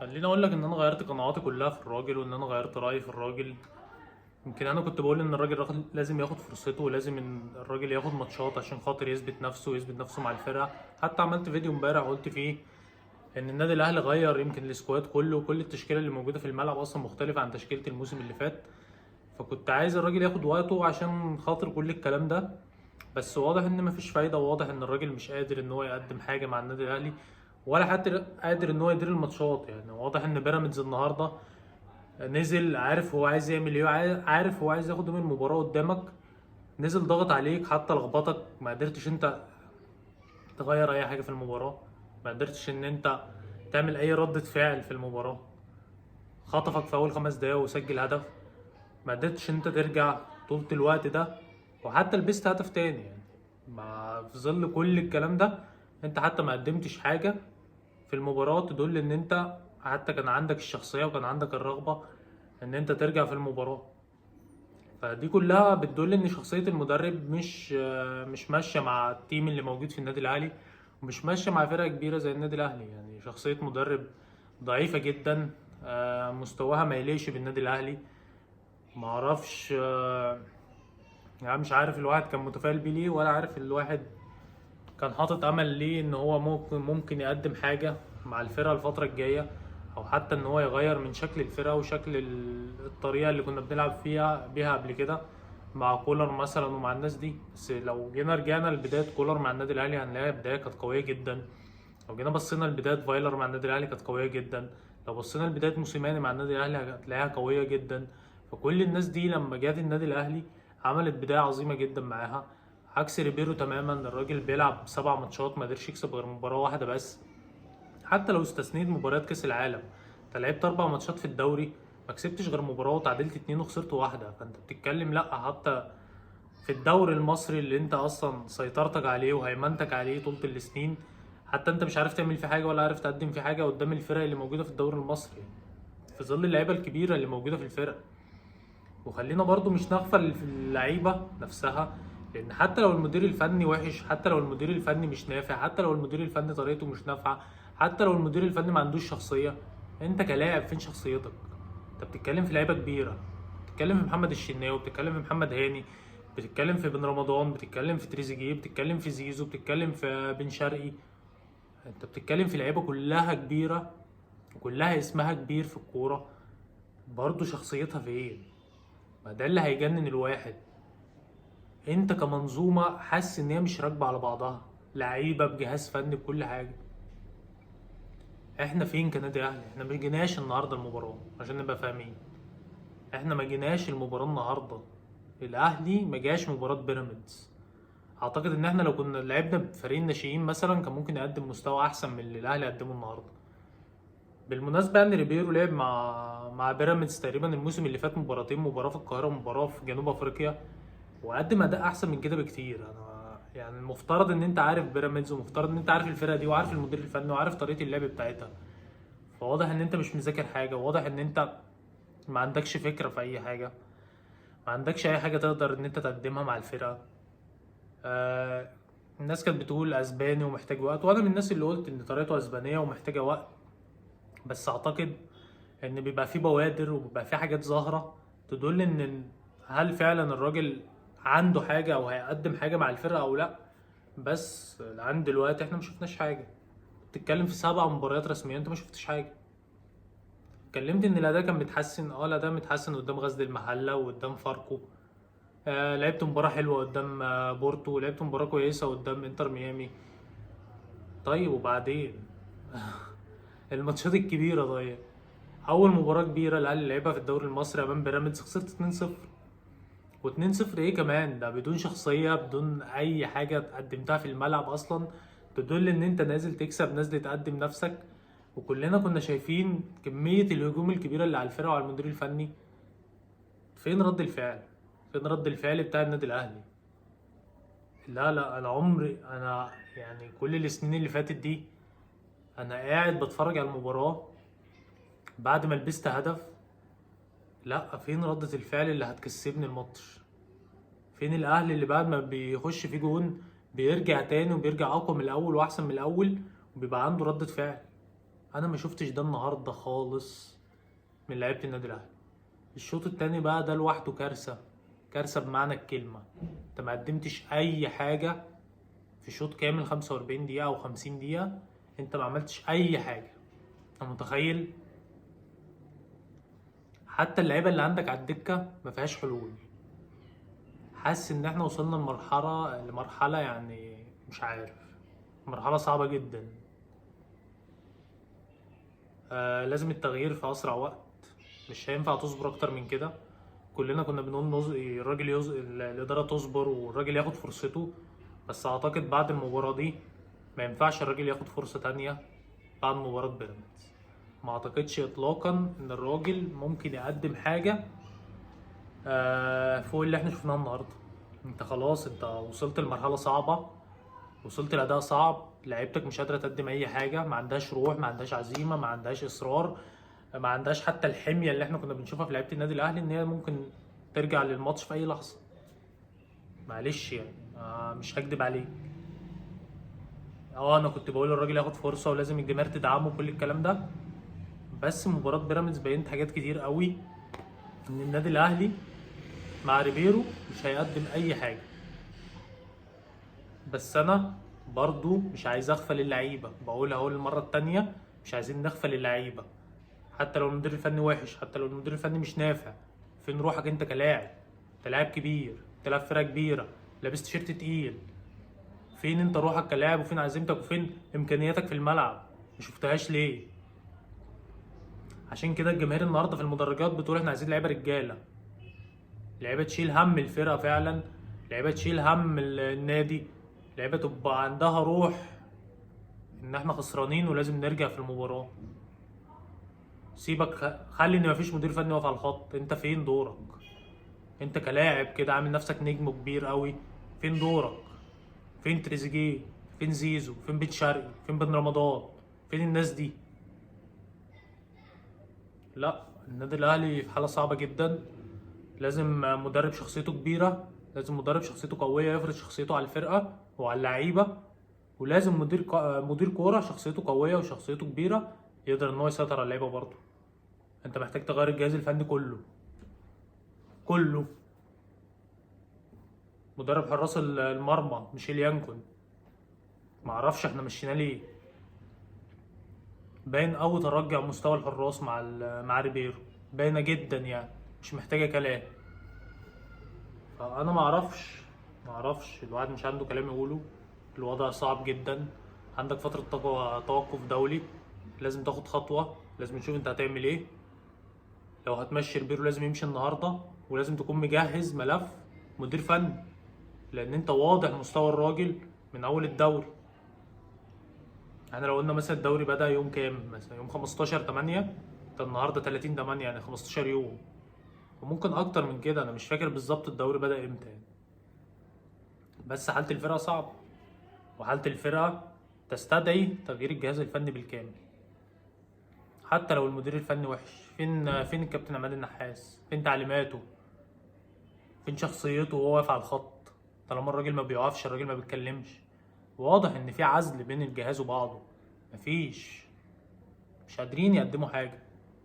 خليني اقول لك ان انا غيرت قناعاتي كلها في الراجل، وان انا غيرت رايي في الراجل. يمكن انا كنت بقول ان الراجل لازم ياخد فرصته، ولازم ان الراجل ياخد ماتشات عشان خاطر يثبت نفسه ويثبت نفسه مع الفرقة. حتى عملت فيديو امبارح قلت فيه ان النادي الاهلي غير يمكن ال squad كله، وكل التشكيلة اللي موجودة في الملعب اصلا مختلفة عن تشكيله الموسم اللي فات. فكنت عايز الراجل ياخد وقته عشان خاطر كل الكلام ده، بس واضح ان مفيش فايده، وواضح ان الراجل مش قادر ان هو يقدم حاجة مع النادي الاهلي، ولا حتى قادر ان هو يدير الماتشات. يعني واضح ان بيراميدز النهارده نزل عارف هو عايز يعمل ايه، عارف هو عايز ياخد من المباراة قدامك، نزل ضغط عليك حتى لخبطك، ما قدرتش انت تغير اي حاجة في المباراة، ما قدرتش ان انت تعمل اي ردة فعل في المباراة. خطفك في اول 5 دقايق وسجل هدف، ما قدرتش انت ترجع طول الوقت ده، وحتى لبست هدف تاني. يعني ما في ظل كل الكلام ده انت حتى ما قدمتش حاجة في المباراة تدل ان انت حتى كان عندك الشخصية وكان عندك الرغبة ان انت ترجع في المباراة. فدي كلها بتدل ان شخصية المدرب مش ماشية مع ال team اللي موجود في النادي الاهلي، ومش ماشية مع فرقة كبيرة زي النادي الاهلي. يعني شخصية مدرب ضعيفة جدا، مستواها ما يليش بالنادي الاهلي. معرفش، يعني مش عارف الواحد كان متفائل بيه ليه، ولا عارف الواحد كان حاطط امل ليه ان هو ممكن يقدم حاجة مع الفرقة الفترة الجاية، او حتى ان هو يغير من شكل الفرقة وشكل الطريقة اللي كنا بنلعب بيها قبل كده مع كولر مثلا ومع الناس دي. بس لو جينا رجعنا لبداية كولر مع النادي الاهلي هنلاقيها بداية كانت قوية جدا. لو جينا بصينا لبداية فايلر مع النادي الاهلي كانت قوية جدا. لو بصينا لبداية موسيماني مع النادي الاهلي هتلاقيها قوية جدا. فكل الناس دي لما جت النادي الاهلي عملت بداية عظيمة جدا معاها، عكس ريبيرو تماما. الراجل بيلعب 7 ماتشات ما قدرش يكسب غير مباراة واحدة بس، حتى لو استثنيت مباريات كاس العالم. انت لعبت 4 ماتشات في الدوري ما كسبتش غير مباراة وتعادلت 2 وخسرت 1. فانت بتتكلم لا حتى في الدوري المصري اللي انت اصلا سيطرتك عليه وهيمنتك عليه طول السنين، حتى انت مش عارف تعمل فيه حاجة ولا عارف تقدم فيه حاجة قدام الفرق اللي موجودة في الدوري المصري في ظل اللعيبة الكبيرة اللي موجودة في الفرق. وخلينا برضو مش نغفل في اللعيبة نفسها، لان حتى لو المدير الفني وحش، حتى لو المدير الفني مش نافع، حتى لو المدير الفني طريقته مش نافعة، حتى لو المدير الفني ما عندوش شخصية، انت كلاعب فين شخصيتك؟ انت بتتكلم في لعيبة كبيرة، بتتكلم في محمد الشناوي، بتتكلم في محمد هاني، بتتكلم في بن رمضان، بتتكلم في تريزيجيه، بتتكلم في زيزو، بتتكلم في بن شرقي. انت بتتكلم في لعيبة كلها كبيرة وكلها اسمها كبير في الكورة، برضو شخصيتها فين؟ ما ده اللي هيجنن الواحد. انت كمنظومة حاسس ان هي مش راكبة على بعضها، لعيبة بجهاز فني بكل حاجة. احنا فين كنادي اهلي؟ احنا ما جيناش النهارده المباراة عشان نبقى فاهمين، احنا ما جيناش المباراة النهارده. الاهلي ما جاش مباراة بيراميدز. اعتقد ان احنا لو كنا لعبنا بفريق الناشئين مثلا كان ممكن يقدم مستوى احسن من اللي الاهلي قدمه النهارده. بالمناسبة يعني ريبيرو لعب مع بيراميدز تقريبا الموسم اللي فات مباراتين، مباراة في القاهرة ومباراة في جنوب افريقيا، وقدم اداء احسن من كده بكتير. انا يعني المفترض ان انت عارف بيراميدز، ومفترض ان انت عارف الفرقة دي وعارف المدير الفني وعارف طريقه اللعب بتاعتها. فواضح ان انت مش مذاكر حاجة، وواضح ان انت ما عندكش فكرة في اي حاجة، ما عندكش اي حاجة تقدر ان انت تقدمها مع الفرقة. الناس كانت بتقول اسباني ومحتاج وقت، وانا من الناس اللي قلت ان طريقته اسبانية ومحتاجة وقت، بس اعتقد ان بيبقى في بوادر وبيبقى في حاجات ظاهره تدل ان هل فعلا الراجل عنده حاجة او هيقدم حاجة مع الفرقة او لا. بس لعند دلوقتي احنا ما شفناش حاجة. بتتكلم في 7 مباريات رسمية انت ما شفتش حاجة. اتكلمت ان الاداء كان متحسن، الاداء متحسن قدام غزل المحلة وقدام فاركو، لعبت مباراة حلوة قدام بورتو، لعبت مباراة كويسة قدام انتر ميامي. طيب وبعدين الماتشات الكبيرة؟ طيب اول مباراة كبيرة الاهلي لعبها في الدوري المصري امام بيراميدز خسرت 2-0، واتنين صفر ايه كمان ده بدون شخصية، بدون اي حاجة قدمتها في الملعب اصلا تدل ان انت نازل تكسب، نازل تقدم نفسك. وكلنا كنا شايفين كمية الهجوم الكبيرة اللي على الفرقة وعلى المدير الفني. فين رد الفعل؟ فين رد الفعل بتاع النادي الاهلي؟ لا لا، انا عمري، انا يعني كل السنين اللي فاتت دي انا قاعد بتفرج على المباراة بعد ما لبست هدف، لا فين ردة الفعل اللي هتكسبني الماتش؟ فين الاهلي اللي بعد ما بيخش في جون بيرجع تاني وبيرجع اقوى من الاول واحسن من الاول وبيبقى عنده ردة فعل؟ انا ما شفتش ده النهارده خالص من لعيبة النادي الاهلي. الشوط التاني بقى ده لوحده كارثة، كارثة بمعنى الكلمة. انت ما قدمتش اي حاجة في شوط كامل 45 دقيقة او 50 دقيقة، انت ما عملتش اي حاجة. انت متخيل؟ حتى اللعيبة اللي عندك على الدكة ما فيهاش حلول. حاسس ان احنا وصلنا لمرحلة يعني مش عارف، مرحلة صعبة جدا. لازم التغيير في اسرع وقت، مش هينفع تصبر اكتر من كده. كلنا كنا بنقول الراجل الادارة تصبر والراجل ياخد فرصته، بس اعتقد بعد المباراة دي ما ينفعش الراجل ياخد فرصة تانية بعد مباراة بيراميدز. ما اعتقدش اطلاقا ان الراجل ممكن يقدم حاجة فوق اللي احنا شفناه النهارده. انت خلاص، انت وصلت لمرحلة صعبة، وصلت لاداء صعب، لعيبتك مش قادرة تقدم اي حاجة، ما عندهاش روح، ما عندهاش عزيمة، ما عندهاش اصرار، ما عندهاش حتى الحمية اللي احنا كنا بنشوفها في لعيبة النادي الاهلي ان هي ممكن ترجع للماتش في اي لحظة. معلش يعني مش هكدب عليك، انا كنت بقول الراجل ياخد فرصة ولازم الجماهير تدعمه وكل الكلام ده، بس مباراة بيراميدز بينت حاجات كتير قوي ان النادي الاهلي مع ريبيرو مش هيقدم اي حاجة. بس انا برضو مش عايز اغفل اللعيبة، بقولها اهو للمرة التانية، مش عايزين نغفل اللعيبة. حتى لو المدير الفني وحش، حتى لو المدير الفني مش نافع، فين روحك انت كلاعب؟ انت لاعب كبير، بتلعب فرقه كبيرة، لابس تيشيرت تقيل، فين انت روحك كلاعب وفين عزيمتك وفين امكانياتك في الملعب؟ ما شفتهاش ليه؟ عشان كده الجماهير النهارده في المدرجات بتقول احنا عايزين لعيبة رجاله، لعيبة تشيل هم الفرقة فعلا، لعيبة تشيل هم النادي، لعيبة تبقى عندها روح ان احنا خسرانين ولازم نرجع في المباراة. سيبك، خلي ان مفيش مدير فني واقف على الخط، انت فين دورك؟ انت كلاعب كده عامل نفسك نجم كبير قوي، فين دورك؟ فين تريزيجيه؟ فين زيزو؟ فين بن شرقي؟ فين بن رمضان؟ فين الناس دي؟ لا، النادي الاهلي في حاله صعبة جدا. لازم مدرب شخصيته كبيرة، لازم مدرب شخصيته قوية يفرض شخصيته على الفرقة وعلى اللعيبة، ولازم مدير كورة شخصيته قوية وشخصيته كبيرة يقدر ان هو يسيطر على اللعيبة برضه. انت محتاج تغير الجهاز الفني كله كله. مدرب حراس المرمى ميشيل يانكون، معرفش احنا مشيناه ليه، باين قوي تراجع مستوى الحراس مع ريبيرو، باينة جدا يعني، مش محتاجه كلام. فانا معرفش، الواحد مش عنده كلام يقوله. الوضع صعب جدا، عندك فترة توقف دولي، لازم تاخد خطوة، لازم تشوف انت هتعمل ايه. لو هتمشي ريبيرو لازم يمشي النهارده، ولازم تكون مجهز ملف مدير فني، لان انت واضح مستوى الراجل من اول الدوري. احنا لو قلنا مثلا الدوري بدأ يوم كام؟ مثلا يوم 15/8، ده النهارده 30/8، يعني 15 يوم، وممكن اكتر من كده، انا مش فاكر بالظبط الدوري بدأ امتى يعني. بس حالة الفرقة صعبة، وحالة الفرقة تستدعي تغيير الجهاز الفني بالكامل، حتى لو المدير الفني وحش. فين الكابتن عماد النحاس؟ فين تعليماته؟ فين شخصيته وهو واقف على الخط؟ طالما الراجل ما بيقفش، الراجل ما بيتكلمش، واضح ان في عزل بين الجهاز وبعضه، مفيش، مش قادرين يقدموا حاجة،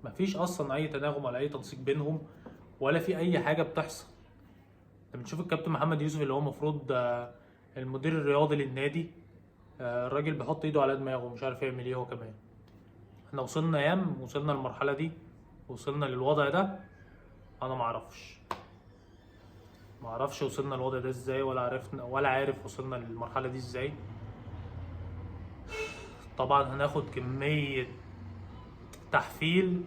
مفيش اصلا اي تناغم ولا اي تنسيق بينهم، ولا في اي حاجة بتحصل. انت بتشوف الكابتن محمد يوسف اللي هو المفروض المدير الرياضي للنادي، الراجل بيحط ايده على دماغه ومش عارف يعمل ايه هو كمان. احنا وصلنا يام، وصلنا للمرحلة دي، وصلنا للوضع ده، انا معرفش وصلنا للوضع ده ازاي، ولا عرفنا، ولا عارف وصلنا للمرحلة دي ازاي. طبعا هناخد كمية تحفيل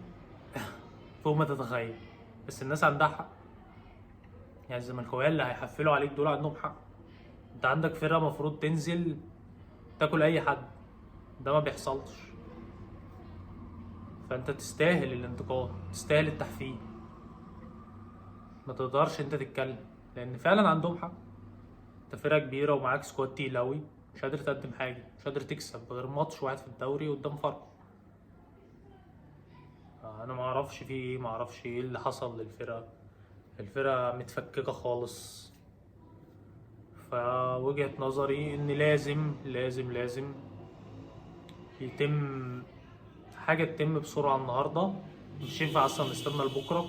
فوق ما تتخيل، بس الناس عندها حق يعني، الزملكاويه اللي هيحفلوا عليك دول عندهم حق. انت عندك فرقة مفروض تنزل تاكل اي حد، ده ما بيحصلش، فانت تستاهل الانتقاد، تستاهل التحفيل، ما تقدرش انت تتكلم، لان فعلا عندهم حق. انت فرقه كبيرة ومعاك squad تقيل قوي، مش قادر تقدم حاجة، مش قادر تكسب غير ماتش واحد في الدوري قدام فاركو. انا ما اعرفش في ايه، ما اعرفش ايه اللي حصل للفرقة، الفرقة متفككه خالص. فوجهة نظري ان لازم لازم لازم يتم حاجة تتم بسرعة النهاردة، مش ينفع اصلا نستنى لبكرة.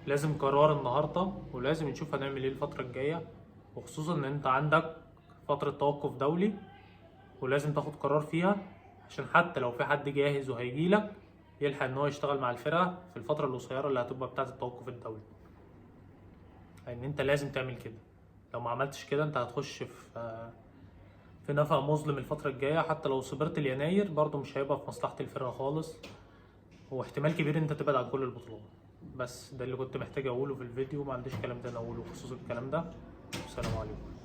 لازم قرار النهاردة، ولازم نشوف هنعمل ايه الفترة الجاية، وخصوصا ان انت عندك فترة توقف دولي ولازم تاخد قرار فيها، عشان حتى لو في حد جاهز وهيجيلك يلحق ان هو يشتغل مع الفرقة في الفترة القصيرة اللي هتبقى بتاعة التوقف الدولي. لان انت لازم تعمل كده، لو ما عملتش كده انت هتخش في نفق مظلم الفترة الجاية. حتى لو صبرت ليناير برضو مش هيبقى في مصلحة الفرقة خالص، واحتمال كبير انت تبعد عن كل البطولات. بس ده اللي كنت محتاج اقوله في الفيديو، ما عنديش كلام تاني اقوله بخصوص الكلام ده. والسلام عليكم.